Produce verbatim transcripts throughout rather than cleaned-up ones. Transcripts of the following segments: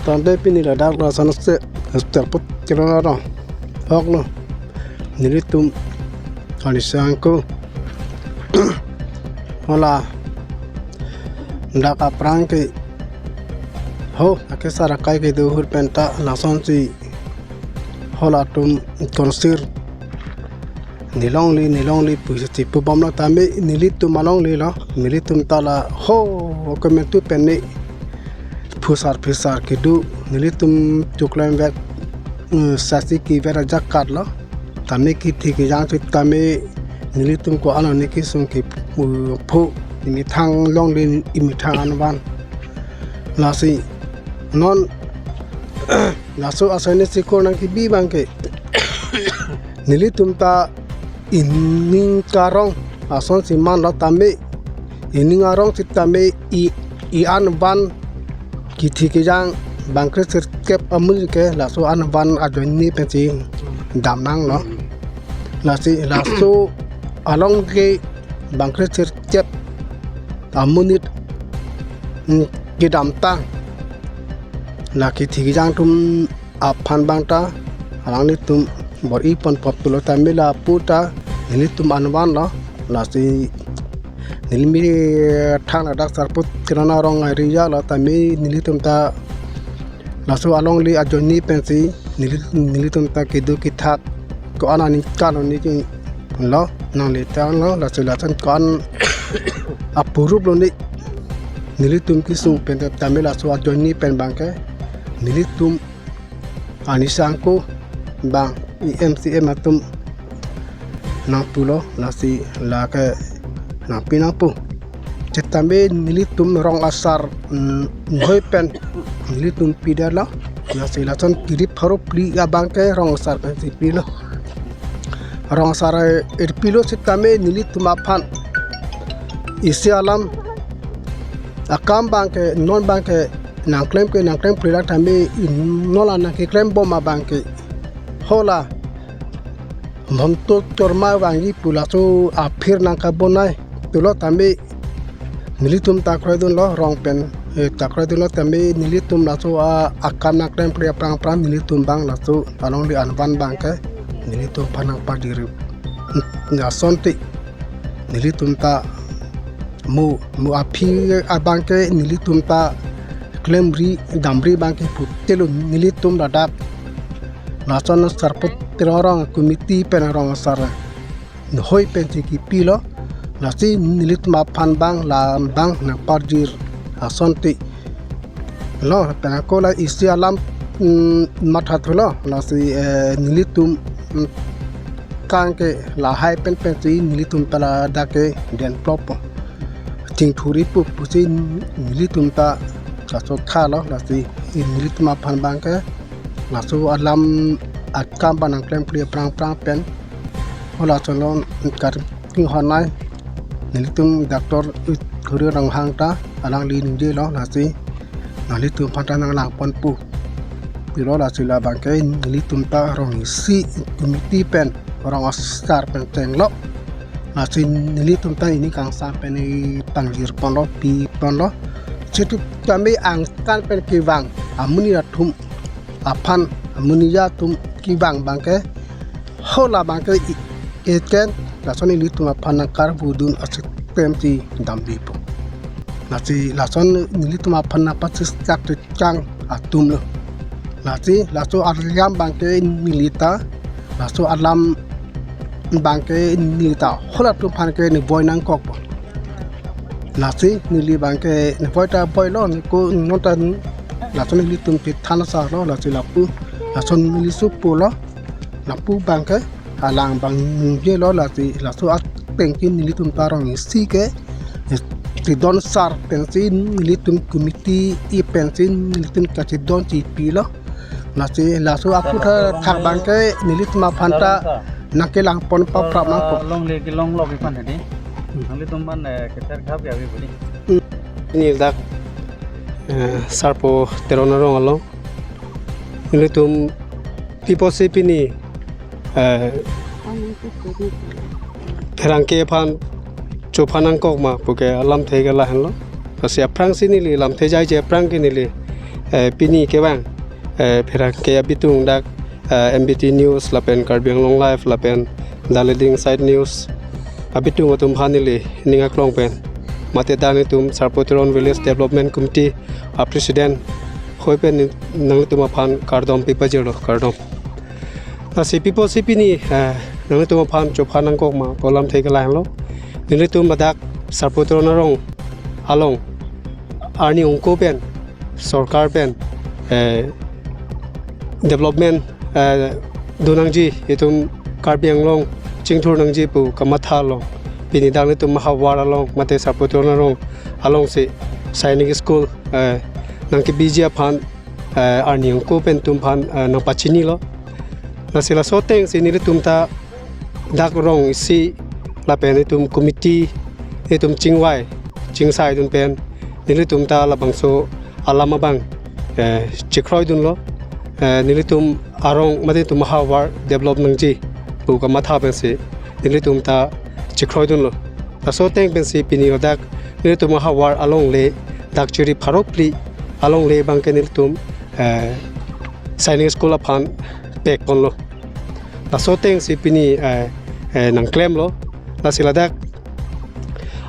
Tangte pini ladak lason se, hostel put kilo na rong. Hok no. Nelitum ani sangko. Hola. Dak aphrang ke. Ho, ake sarakai ke do hur penta lasonsi. Hola atum konsir. Nelongle, nelongle pusi pubom lo tame nelitum alongle lo. Nelitum ta la ho, kementu pen ne. Phusar phusar kedo, nelitum choklem vet, eh, sasi kevet ajakat lo. Tame kithi kejang sitame nelitum ko-an arni kesung ke, eh, pho, imethang longle, imethang anvan. Lasi non laso asaini sikor nangkebi abang ke nelitum ta ining karong asonsi man lo tame, ining arong sitame i, i-an van kithi kejang bangkre sirkep amonit ke laso an van ajoine pensi damnang lo. Lasi laso along ke bangkre sirkep amonit, mm, kedam ta la kithi kejang atum aphan abang ta alanglitum bor-i pon pop pulo tame lapu ta nelitum anvan lo. Lasi neli methang ladak Sarput Tirana rong area lo tame nelitum ta laso alongle ajoine pensi neli, nelitum ta kedo kethak ko-an arni kan arni ke lo nangle tang lo, lasi lason ko-an apurup lo ne nelitum kesung pen tame laso ajoine pen abang ke nelitum ani sangko abang E M C M atum nangpulo, lasi lake nangpi nangpo. Sitame nelitum rong asar, mm, hoi pen nelitum pidetlo. Lasi lason kiri pharo phli abang ke rong asar pensi pilo. Rong asar, eh, pilo sitame nelitum aphan isi alam akam abang ke non abang ke nangklem ke nangklem prilak tame non la nangkeklem bom abang ke hola Bhomto Chorma vangji pu laso aphir nangkabonai pulo tame nelitum ta kroidunlo rong pen, eh, ta kroidunlo tame nelitum laso a, akam nangklem pri aphrang aphrang nelitum abang laso alongle anvan abang ke nelitum aphan nangpajir. Lasonte nelitum ta mo, mo aphi abang ke nelitum ta klemri damri abang ke putelo nelitum ladak lason Sarput Tirana rong committee pen rong asar hoi pensi kipilo. Lasi nelitum aphan abang la abang nangpajir asonte lo, pen ako la isi alam, mm, mathathulo. Lasi, eh, nelitum, mm, kang ke lahai pen pensi nelitum ta ladak ke den plop chingthuri pu pusi nelitum ta kaso tha lo. Lasi nelitum aphan abang ke laso alam akam abang nangklem pri aphrang aphrang pen hola cholon kar king honai nelitum doctor Hori Ronghang ta alangli ningjelo, lasi nanglitum aphan ta nanglang ponpo pulo. Lasi labang ke nelitum ta rong isi committee pen rong asar pen chenglo. Lasi nelitum ta ini kangsam pen pangjir ponlo, pi ponlo. Sitame angtan pen kevang amonit atum aphan, amonit atum kevang abang ke hola abang ke i-, eken lason nelitum aphan nangkarpudun asistem si dambipo. Lasi lason nelitum aphan nangpachestak chechang atum lo. Lasi laso alam abang ke neli ta, laso alam abang ke neli ta hola atum aphan ke nevoi nangkokpo. Lasi neli abang ke nevoi ta voilo, ne ko non ta lason nelitum chethan asarlo, lasi lapu lason neli supo lo, lapu abang ke alang abang ningjelo, lasi laso ateng ke nelitum ta rong isi ke chedon sar pensi nelitum committee i pensi nelitum kachedon chipilo. Lasi laso aphuthak abang ke nelitum aphan ta nangkelang pon paprap nangpo. Longle kelong lok iphan tadi. Hmm. Nanglitum aphan, eh, keter khap ya, Budi? Hmm. Pini dak, eh, Sarpo Terona rong along nelitum tipo si pini, eh, pherangke aphan chophan nangkok ma puke alamthe ke lahenlo. Lasi aphrangsi neli lamthe jaije aphrang ke neli Eh, pini kevang, eh, pherangke abitung dak, eh, M B T News lapen Karbi Anglong Live lapen The Leading Side News abitung atum aphan neli ning aklong pen, mate dak nelitum Sarpo Teron Village Development Committee a President hoi pen ni-, nanglitum aphan kardom pipajirlo, kardom. Lasi pi apotsi pini, eh, nanglitum aphan chophan nangkok ma pu alamthe ke lahenlo. Nelitum ladak Sarpo Teron arong along arni ingko pen sorkar pen, eh, development, eh, do nangji, itum Karbi Anglong chingthur nangji pu kamathalo. Pini dak nelitum ahavar along mate Sarpo Teron arong alongsi Sainik School, eh, nangkebiji aphan, eh, arni ingko pen itum aphan, eh, nangpachinilo. Lasi laso atengsi nelitum ta dak rong isi lapen itum committee, itum chingvai chingsaidun pen nelitum ta labangso alam abang, eh, chekroidunlo. Eh, nelitum arong mate itum ahavar develop nangji pu kamatha pensi nelitum ta chekroidunlo. Laso ateng pensi pini ladak nelitum ahavar alongle dak chiri pharo phli alongle abangke nelitum, eh, Sainik School aphan pekponlo. Laso atengsi pini, eh, eh, nangklemlo. Lasi ladak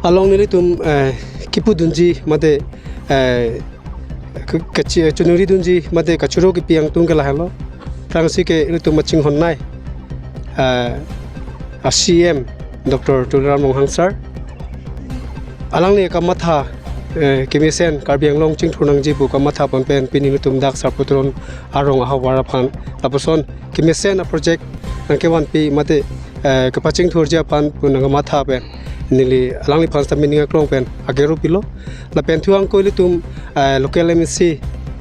along nelitum, eh, kipudunji mate, eh, ke-, kachi-, choningridunji mate kachoro kepi angtung ke lahenlo. Aphrangsi ke nelitum achinghonnei, eh, a C M Doctor Tuliram Ronghang sir, alangli kamatha, eh, kemesen Karbi Anglong chingthur nangji pu kamatha pon pen pini nelitum dak Sarpo Teron arong ahavar aphan lapuson kemesen a project nangkevanpi mate, eh, kepachingthurji aphan pu nangkamatha pen neli alangliphan sitame ning aklong pen akero pilo. Lapen thu angko ilitum, eh, local M A C,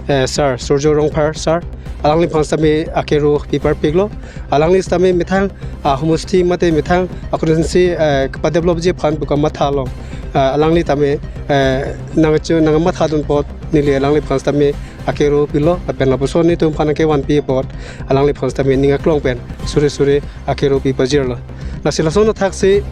eh, sir Surjo Rongphar sir, alangliphan sitame akero piparpiklo. Alangli sitame methang, ah, homosti mate methang a constituency, eh, kepadevelopji aphan pu kamathalo. Ah, alangli tame, eh, nangchu nangmathadun apot neli alangliphan sitame akero pilo, lapen lapuson nelitum aphan kevanpi apot alangliphan sitame ning aklong pen suri suri akero pipajirlo. Lasi lason athaksi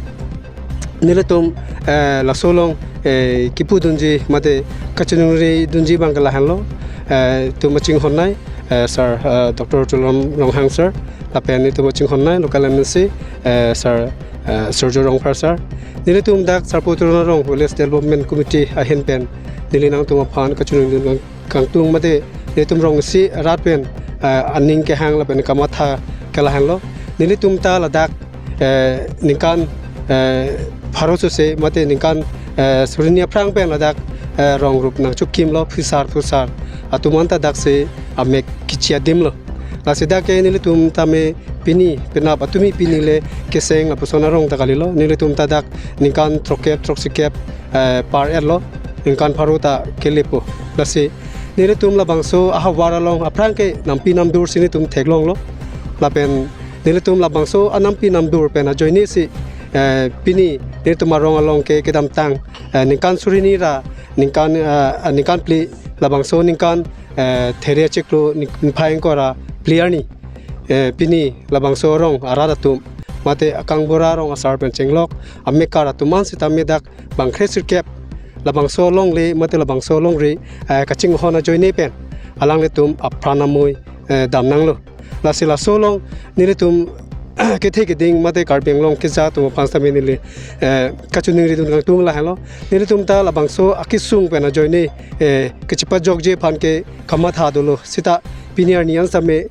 nelitum, eh, laso along, eh, kipudunji mate kachoningridunji abangke lahenlo, eh, itum achinghonnei, eh, sir, eh, Doctor Tuliram Ronghang sir, lapen itum achinghonnei local M A C, eh, sir, eh, Surjo Rongphar sir. Nelitum dak Sarpo Teron arong Village Development Committee ahin pen neli nangtum aphan kachoningdun kang-, kangtung mate nelitum rong isi arat pen, eh, aning kehang lapen kamatha ke lahenlo. Nelitum ta ladak, eh, ningkan, eh, pharo sose mate ningkan, eh, suri hini aphrang pen ladak, eh, rong rup nangchokimlo, phusar phusar atum anta daksi amek kechi adimlo. Lasi dak ke nelitum tame pini penap atumi pini le keseng lapuson arong ta kalilo. Nelitum ta dak ningkan throkkep throksikep, eh, par-etlo, ningkan pharo ta kelepo. Lasi nelitum labangso ahavar along aphrang ke nampi namdursi nelitum theklonglo. Lapen nelitum labangso anampi namdur pen ajoinesi, eh, pini nelitum arong along ke kedamtang, eh, ningkan suri hini ra ningkan, eh, ningkan phli, labangso ningkan, eh, there chiklo ning-, niphai ingkoi ra phli arni, eh, pini labangso arong arat atum mate akangbura arong asar pen chenglok amekar atum an sitame dak bangkre sirkep labangso alongle mate labangso alongri, eh, kachinghon ajoine pen alanglitum apran amoi, eh, damnanglo. Lasi laso along nelitum kethe keding mate Karbi Anglong keja atum aphan sitame neli, eh, kachoningridun kangtung lahenlo. Nelitum ta labangso akesung pen ajoine, eh, kechepajokji aphan ke kamatha dolo. Sita pini arni an sitame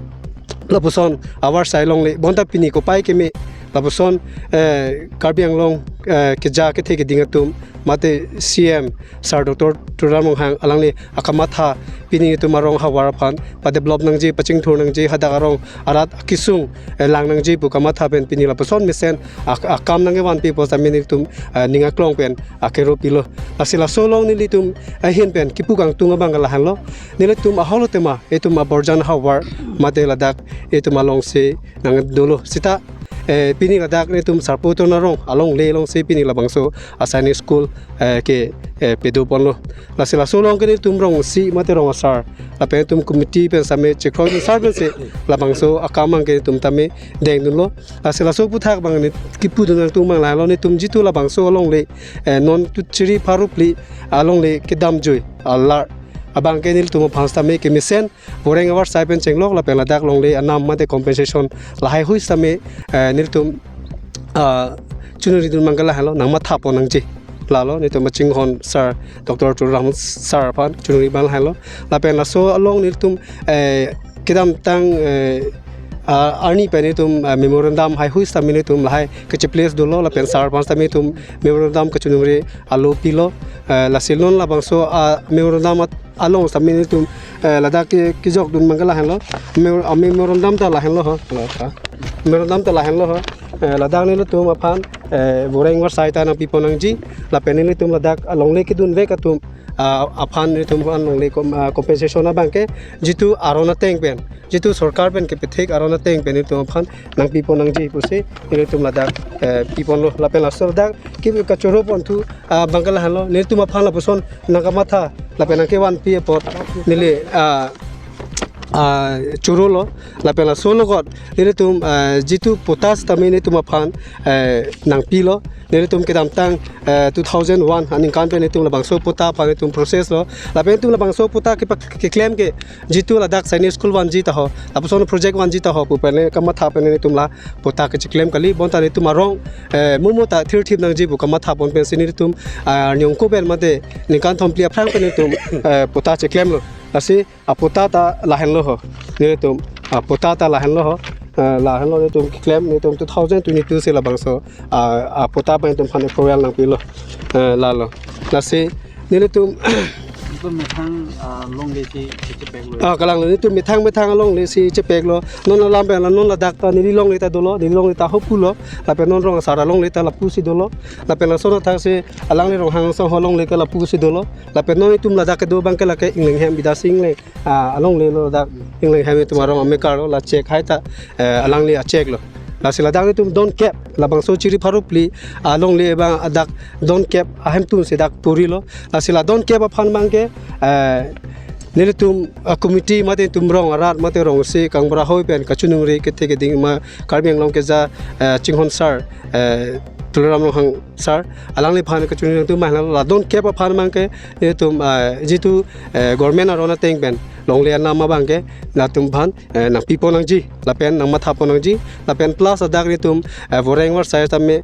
lapuson avarsai longle, bonta pini kopai keme lapuson, eh, Karbi Anglong, eh, keja kethe keding atum mate C M sir Doctor Tuliram Ronghang alangli akamatha pini itum arong ahavar aphan padevelop nangji, pachingthur nangji, hadak arong arat akesung, eh, lang nangji pu kamatha pen pini lapuson mesen ak-, akam nangkevanpi apot sitame nelitum, eh, ning aklong pen akero pilo. Lasi laso along nelitum ahin pen kipu kangtung abang ke lahenlo. Nelitum aholo tema itum aborjan ahavar mate ladak itum alongsi nangdolo. Sita, eh, pini ladak nelitum Sarpo Teron arong alongle alongsi pini labangso a Sainik School, eh, ke, eh, pedoponlo. Lasi laso along ke nelitum rong isi mate rong asar lapen itum committee pen sitame chekroi sar pensi labangso akam abang ke itum tame dengdunlo. Lasi laso aphuthak abang ne kipudun kangtung abang lahenlo, nelitum jitu labangso alongle, eh, non tu chiri pharo phli alongle kedamjui alar abangke nelitum aphan sitame kemesen voreng avarsai pen chenglok lapen ladak longle anam mate compensation lahai hui sitame, eh, nelitum, ah, chunungri dun abang ke lahenlo, nangmatha pon nangji. Lalo nelitum kachinghon sir, Doctor Tuliram sir aphan chunungri abang lahenlo. Lapen laso along nelitum, eh, kedamtang, eh, ah, arni pen nelitum, ah, memorandum hai hui sitame nelitum lahai kacheplace dolo lapen sir aphan sitame nelitum memorandum kachunungri alo pilo. Eh, lasi non labangso, ah, memorandum at-, along sitame nelitum, eh, ladak ke kejok dun abang ke lahenlo. Memo-, ah, memorandum ta lahenlo ho. Memorandum ta lahenlo ho. Eh, ladak nelitum aphan, eh, voreng avarsai ta nangpi pon nangji. Lapen nelitum ladak alongle kedun vek atum, ah, aphan nelitum aphan longle kom-, ah, compensation abangke jitu aron ateng pen, jitu sorkar pen kepethek aron ateng pen nelitum aphan nangpi pon nangji pusi nelitum ladak, eh, pi ponlo. Lapen laso ladak ke kachoro pon thu, ah, abang ke lahenlo, nelitum aphan lapuson nangkamatha lapen nangkevanpi apot neli, ah, ah, chorolo. Lapen laso logot nelitum, ah, jitu patta sitame nelitum aphan, eh, nangpilo. Nelitum kedamtang, eh, two thousand one aningkan pen nelitum labangso patta aphan nelitum process lo. Lapen nelitum labangso patta kepa-, keklem ke jitu ladak Sainik School vanji ta ho, lapuson project vanji ta ho pu pen kamatha pen nelitum la patta kechiklem kali. Bonta nelitum arong, eh, mo mo ta thirthip nangji pu kamatha pon pensi nelitum, ah, arni ingkoi pen mate ningkan thomphli aphrang pen nelitum, eh, patta chiklemlo. Lasi apatta ta lahenlo ho. Nelitum apatta ta lahenlo ho. Eh, lahenlo nelitum keklem, nelitum two thousand twenty-two si labangso, ah, apatta pen nelitum aphan approval nangpilo. Eh, lalo. Lasi nelitum Nelitum methang, ah, longle si chepeklo. Ah, kalanglo, nelitum methang methang alongle si chepeklo. Non alam pen la non ladak ta neli longle ta dolo, neli longle ta ho pulo. Lapen non rong asar alongle ta lapusi dolo. Lapen lason athak si alangli Ronghang asong ho longle ke lapusi dolo. Lapen non itum ladak kedo abang ke lake Inglenghem Bidya Sing Engleng, ah, alongle lo, ladak Inglenghem itum arong amekar lo, la chek hai ta, eh, alangli achek lo. Lasi ladak nelitum don kep, labangso chiri pharo phli alongle abang adak don kep ahemtun si dak purilo. Lasi la don kep aphan abang ke, eh, nelitum, ah, committee mate itum rong arat mate rong isi kangbura hoi pen kachunungri kethe keding ma Karbi Anglong keja, eh, chinghon sir, eh, Tuliram Ronghang sir, alangliphan kachunungri atum abang la don kep aphan abang ke nelitum, eh, jitu, eh, government aron ateng pen longle anam abang ke latum aphan, eh, nangpi pon nangji lapen nangmatha pon nangji lapen plus adak nelitum, eh, voreng avarsai tame,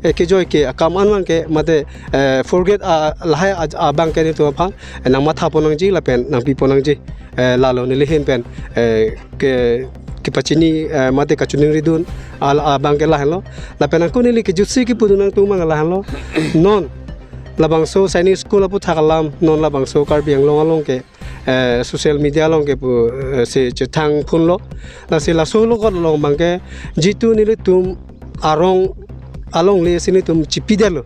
eh, kejoi ke akam an abang ke mate, eh, forget, ah, lahai, ah, abang ke nelitum aphan, eh, nangmatha pon nangji lapen nangpi pon nangji. Eh, lalo neli ahin pen, eh, ke, kepachini, eh, mate kachunungri dun al abang ke lahenlo. Lapen angko neli kejutsi kepudun nangtum abang lahenlo. Non labangso Sainik School aputhak alam, non labangso Karbi Anglong along ke, eh, social media along ke pu, eh, si chethang phunlo. Lasi laso logot along abang ke jitu nelitum arong alongle si nelitum chipidetlo.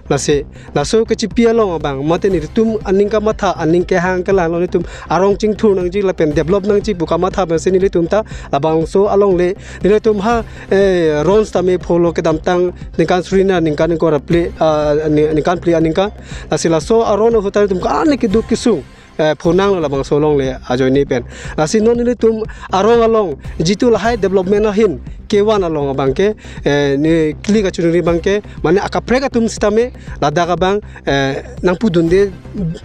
Lasi laso kechipi along abang mate nelitum aning kamatha aning kehang ke lahenlo, nelitum arong chingthur nangji lapen develop nangji pu kamatha pensi nelitum ta labangso alongle nelitum ha, eh, ron sitame pholo kedamtang ningkan suri na ningkan ingkoi ra phli, ah, ni-, ningkan phli aningkan. Lasi laso aron ahut ta nelitum kani keduk kesung, eh, phonanglo labangso alongle ajoine pen. Lasi non nelitum arong along jitu lahai development ahin kevan along abang ke, eh, neli kachunungri abang ke mane akaprek atum sitame ladak abang, eh, nangpudunde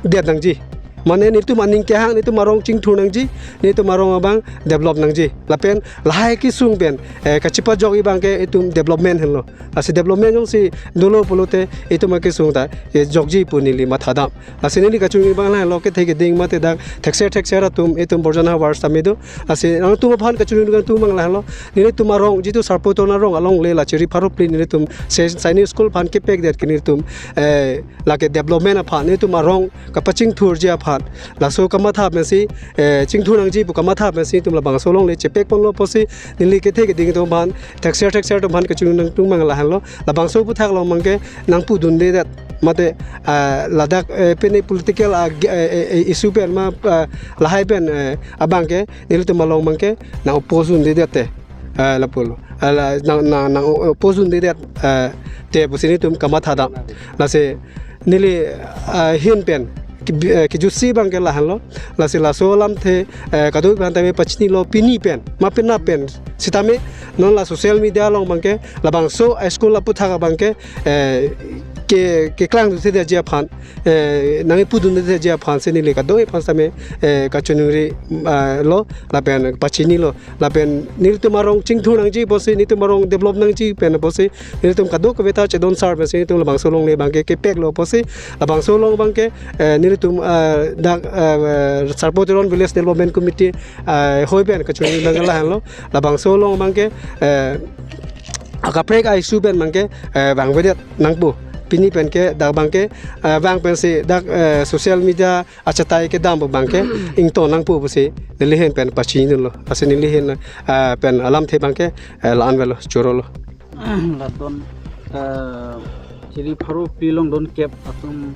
det nangji. Mane nelitum aning kehang, nelitum arong chingthur nangji, nelitum arong abang develop nangji. Lapen lahai kesung pen, eh, kachipajokji abang ke itum development henlo. Lasi development jongsi dolo pulote itum akesung ta, eh, jokji pu neli mathadam. Lasi neli kachunungri abang lahenlo kethe keding mate dak thekser thekser atum itum Borjan havar sitame do. Lasi nangtum aphan kachunungri nangtum abang lahenlo. Nelitum arong jitu Sarpo Terang arong alongle la chiri pharo phli nelitum se Sainik School aphan kepekdet ke nelitum, eh, lake development aphan nelitum arong kapachingthurji aphan. Laso kamatha pensi, eh, chingthur nangji pu kamatha pensi itum labangso alongle chepek ponlo pusi neli kethe keding atum aphan, thekser thekser atum aphan kachunung nangtum abang lahenlo. Labangso aputhak along abang ke nangpudunde det mate, ah, ladak, eh, pine political, ah, ge-, eh, eh, eh, issue pen ma, ah, lahai pen, eh, abang ke nelitum along abang ke nang oppose dunde det te, eh, lapulo. Ah, la, nang, nang, nang o-, oppose dunde det, eh, te pusi nelitum kamathadam. Lasi neli, ah, ahin pen ke-, eh, kejutsi abang ke lahenlo. Lasi laso alamthe, eh, kadokave aphan tame pachinilo pini pen, ma penap pen sitame non la social media along abang ke labangso a school aputhak abang ke, eh, ke, keklang dunde ji aphan, eh, nangkipu dunde ji aphan si neli kadokave aphan sitame, eh, kachiningri, ah, lo, lapen pachinilo, lapen nelitum arong chingthur nangji pusi, nelitum arong develop nangji pen pusi, nelitum kadokave ta chedon sar pensi nelitum labangso alongle abangke kepeklo pusi, labangso along abangke, eh, nelitum, ah, dak, ah, Sarpo Teron Village Development Committee, ah, hoi pen kachiningri abangke lahenlo, labangso along abangke, eh, akaprek a-issue pen abangke, eh, vangvedet nangpo. Pini penke dak abangke, eh, vang pensi dak, eh, social media achatai kedam abangke ingto nangpo pusi neli ahin pen pachinidunlo. Lasi neli ahin, eh, pen alamthe abangke, eh, la-an avelo, chorolo. La don, eh, chiri pharo pi along don kep atum,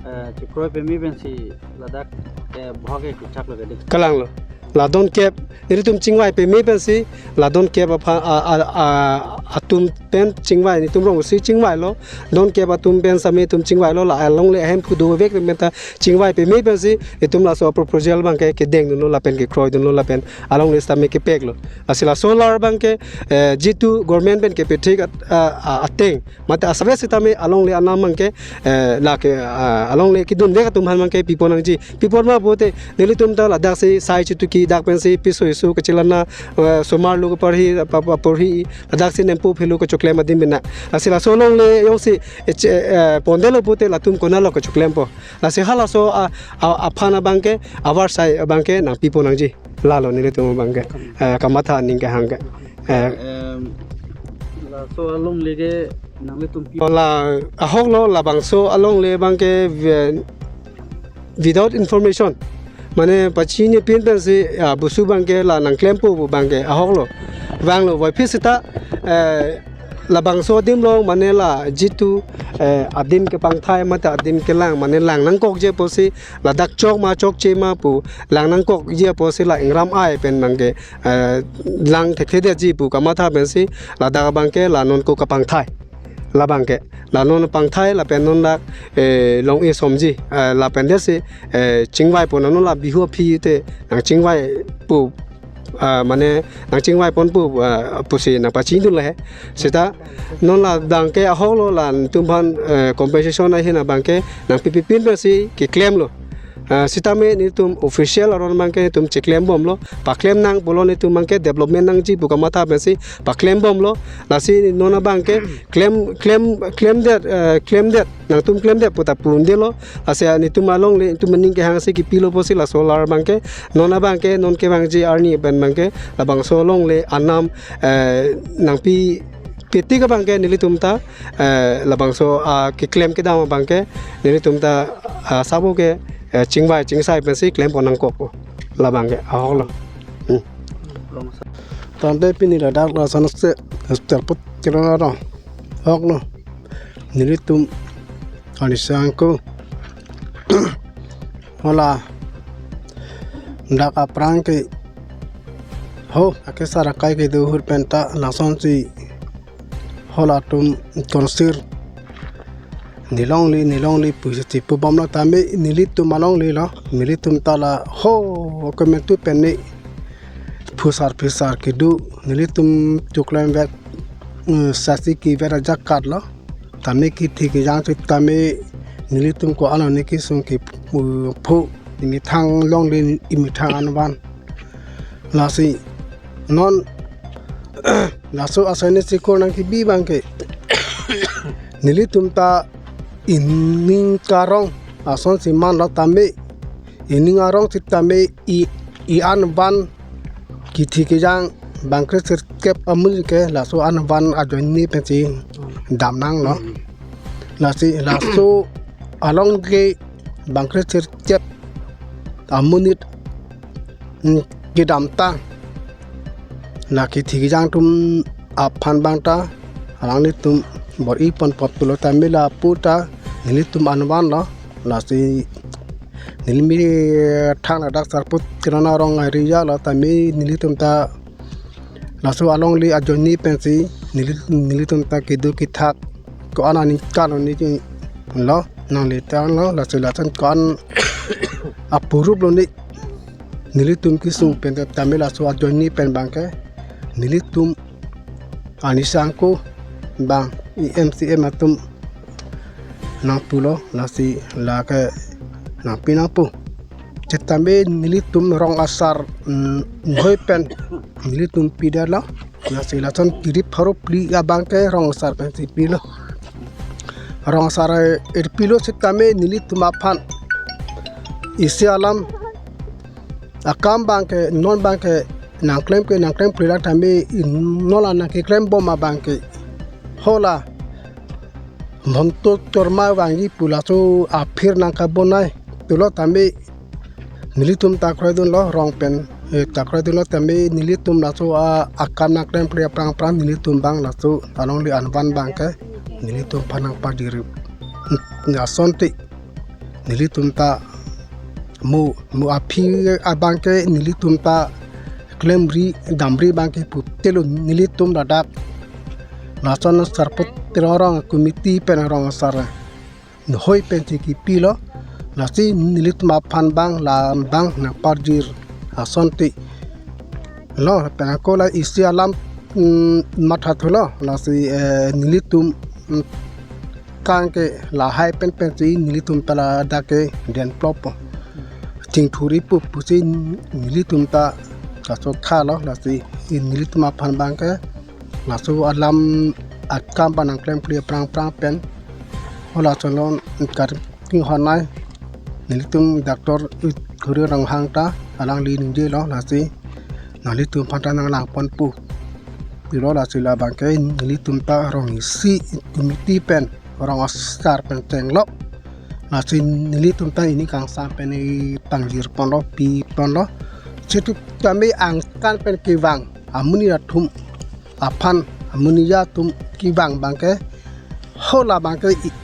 eh, chikroi peme pensi ladak, eh, bohag ke kuchak lo gade. Kalanglo. La don kep, nelitum chingvai peme pensi, la don kep apha, a, a, a, atum pen chingvai, nelitum rong si chingvailo, don kep atum pen sitame itum chingvailo, la alongle ahemphu dovek pen ta chingvai peme pensi, itum laso proposal abangke kedengdunlo, lapen kekroidunlo, lapen alongle sitame kepeklo. Lasi la solar abangke, eh, jitu government pen kepethik at-, a, a, ateng, mate asave sitame alongle anam abangke, eh, lake, ah, alongle kedunvek atum aphan abangke pipon nangji. Pipon ma pulote nelitum ta ladak si sai chituki dak pensi piso isu kachelana, eh, osomar lo kaparhi, pa, pa, porhi, ladak si nempo phelo kachoklem adim bina. Lasi laso alongle jongsi, eh, che-, eh, pondetlo pulote latum konatlo kachoklempo. Lasi halaso a, a, aphan abangke, avarsai abangke nangpipon nangji. Lalo nelitum abangke, eh, kamatha aning kehang ke. Eh, Em, laso alongle ke nanglitum pi- La ahoklo, labangso alongle abangke, eh, without information, mane pachinipin pensi, ah, busu abangke la nangklempo pu abangke ahoklo. Vanglo, voiphit seta, eh, labangso adim along mane la jitu, eh, adim kepangthai mate adim kelang mane lang nangkokji pusi, ladak chok ma chokche ma pu lang nangkokji pusi la ingram ai pen abangke, eh, lang thekthedetji pu kamatha pensi ladak abangke la non ko kapangthai. La abangke la non pangthai lapen non dak, eh, long-e somji, eh, lapen desi, eh, chingvaipo, non la bihu aphi te nangchingvaipo, ah, mane nangchingvaiponpo, ah, pusi nangpachinidunlo he. Seta non la abangke ahoklo, latum aphan, eh, compensation ahin abangke nangpipipin pensi keklemlo. Ah, sitame nelitum official aron abangke nelitum chiklemdunbomlo, paklem nang pulo, nelitum abangke development nangji pu kamatha pensi paklembomlo. Lasi non abangke klem, klem, klemdet, eh, klemdet, nangtum klemdet pu ta pu-undelo. Lasi nelitum alongle, nelitum aning kehang si kipilo pusi la solar abangke, non abangke, non kevangji arni pen abangke, labangso alongle anam, eh, nangpipetik abangke nelitum ta, eh, labangso, ah, keklem kedam abangke nelitum ta, ah, sabo ke, eh, chingvai chingsai pensi klempon nangkokpo. La abangke ahoklo. Hmm. Tangte pini ladak lason se hospital put kilo na rong. Ahoklo. Nelitum anisang ko. Hala dak aphrang ke ho, akesar akai kedo ahut pen ta lasonsi halatum tonsir nelongle, nelongle pusi pubomlo, tame nelitum alonglelo, nelitum ta la ho komentu pen ne phusar phusar kedo, nelitum choklemvek, eh, sasi kever ajakatlo. Tame kithi kejang sitame nelitum ko-an ne kesung ke, uh, pho, imethang longle, imethang anvan. Lasi non laso asai ne sikor nangkebi abangke nelitum ta ining karong asonsi manlo, tame ining arong sitame i, i-an van kithi kejang bangkre sirkep amonit ke laso an van ajoine pensi damnanglo. Lasi laso along ke bangkre sirkep amonit, mm, kedamtang, la kithi kejang atum aphan abang ta alanglitum bor-iponpo pulo tame lapu ta nelitum an vanlo. Lasi neli methang ladak Sarpo Teron arong area lo tame nelitum ta laso alongle ajoine pensi neli, nelitum ta kedo kethak ko-an aningkan lo ne lo, nangle tanglo, laso lason ko-an aphurup lo ne nelitum kesung pen tame laso ajoine pen abangke nelitum anisang ko abang E M C M atum nangpulo, lasi lake nangpi nangpo. Sitame nelitum rong asar, mm, hoi pen nelitum pidetlo. Lasi lason kiri pharo phli abangke rong asar pensi pilo. Rong asar, eh, pilo sitame nelitum aphan isi alam akam abangke, non abangke nangklem ke nangklem prilak tame, non la nangkeklem bom abangke hala monto chorma vangji pu laso aphir nangkabonai pulo tame nelitum ta kroidunlo rong pen, eh, ta kroidunlo tame nelitum laso a, akam nangklem pri aphrang aphrang nelitum abang laso alongle anvan abangke nelitum aphan nangpajir asonte nelitum ta mo, mo aphi abangke nelitum ta klemri damri abangke putelo nelitum ladak lason sarput terorong committee pen rong asar hoi pensi kipilo. Lasi nelitum aphan abang la abang nangpajir asonte lo pen ako la isi alam, mm, mathathulo lasi, eh, nelitum, mm, kangke lahai pen pensi nelitum ta ladak ke den plop chingthuri pu pusi nelitum ta kaso khalo lasi nelitum aphan abangke laso alam akam abang nangklem pri aphrang aphrang pen hala cholon kar king honai nelitum doctor Khuri Ronghang ta alangli ningjelo lasi nanglitum aphan ta nanglangponpo pulo lasi labangke nelitum ta rong isi committee pen rong asar pen chenglo. Lasi nelitum ta ini kangsam pen i pangjir ponlo pi ponlo. Sitame angkan pen kevang amonit atum aphan amonit atum kevang abangke hala abangke i-,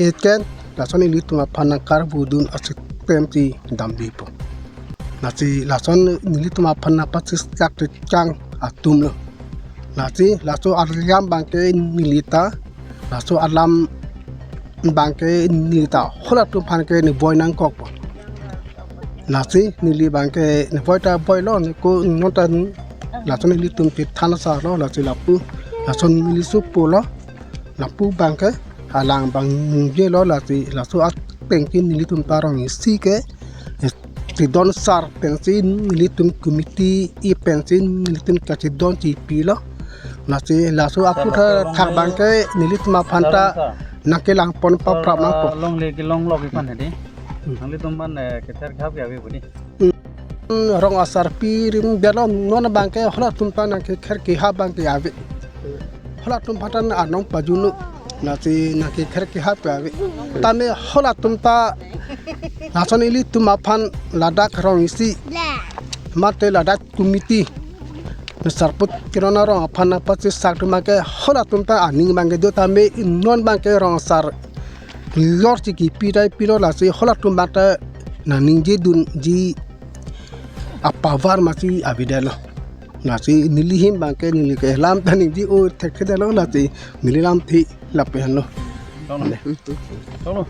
eken lason nelitum aphan nangkarbudun asistem si damdipo. Lasi lason nelitum aphan nangpachestak chechang atumlo. Lasi laso alam abangke neli ta laso alam abangke neli ta halatum aphan ke neli voi nangkokpo. Lasi neli abangke neli voi ta voilo, neli ko non ta lason nelitum chethan asarlo lasi lapu lason neli supulo lapu abangke alang abang ningjelo lasi laso ateng ke nelitum ta rong isi ke chedon asar pensi nelitum committee i pensi nelitum kachedon chipilo. Lasi laso aputhak abangke nelitum aphan ta nangkelangpon paprap nangpo. Longle kelong lok iphan hedi. Hmm. Nanglitum aphan, eh, kether khap ya ave budi. Hmm, rong asar pirim belo non abangke halatum ta nangkekher kehap abangke ave. Halatum aphan ta arnong pajunu. Lasi nangkekher kehap ke ave. Tame halatum ta lason ilitum aphan ladak rong isi mate ladak committee sarput kirona rong aphan nangpachesak atum abangke halatum ta aning abangke do tame non abangke rong asar lor si kipi dai pilo lasi halatum abang ta nangningjedunji apower masi avedetlo. Lasi neli ahin abangke neli ke lam ta ningje-o thekthedetlo lasi neli lamthe lapu henlo. Tong lo. Tong lo.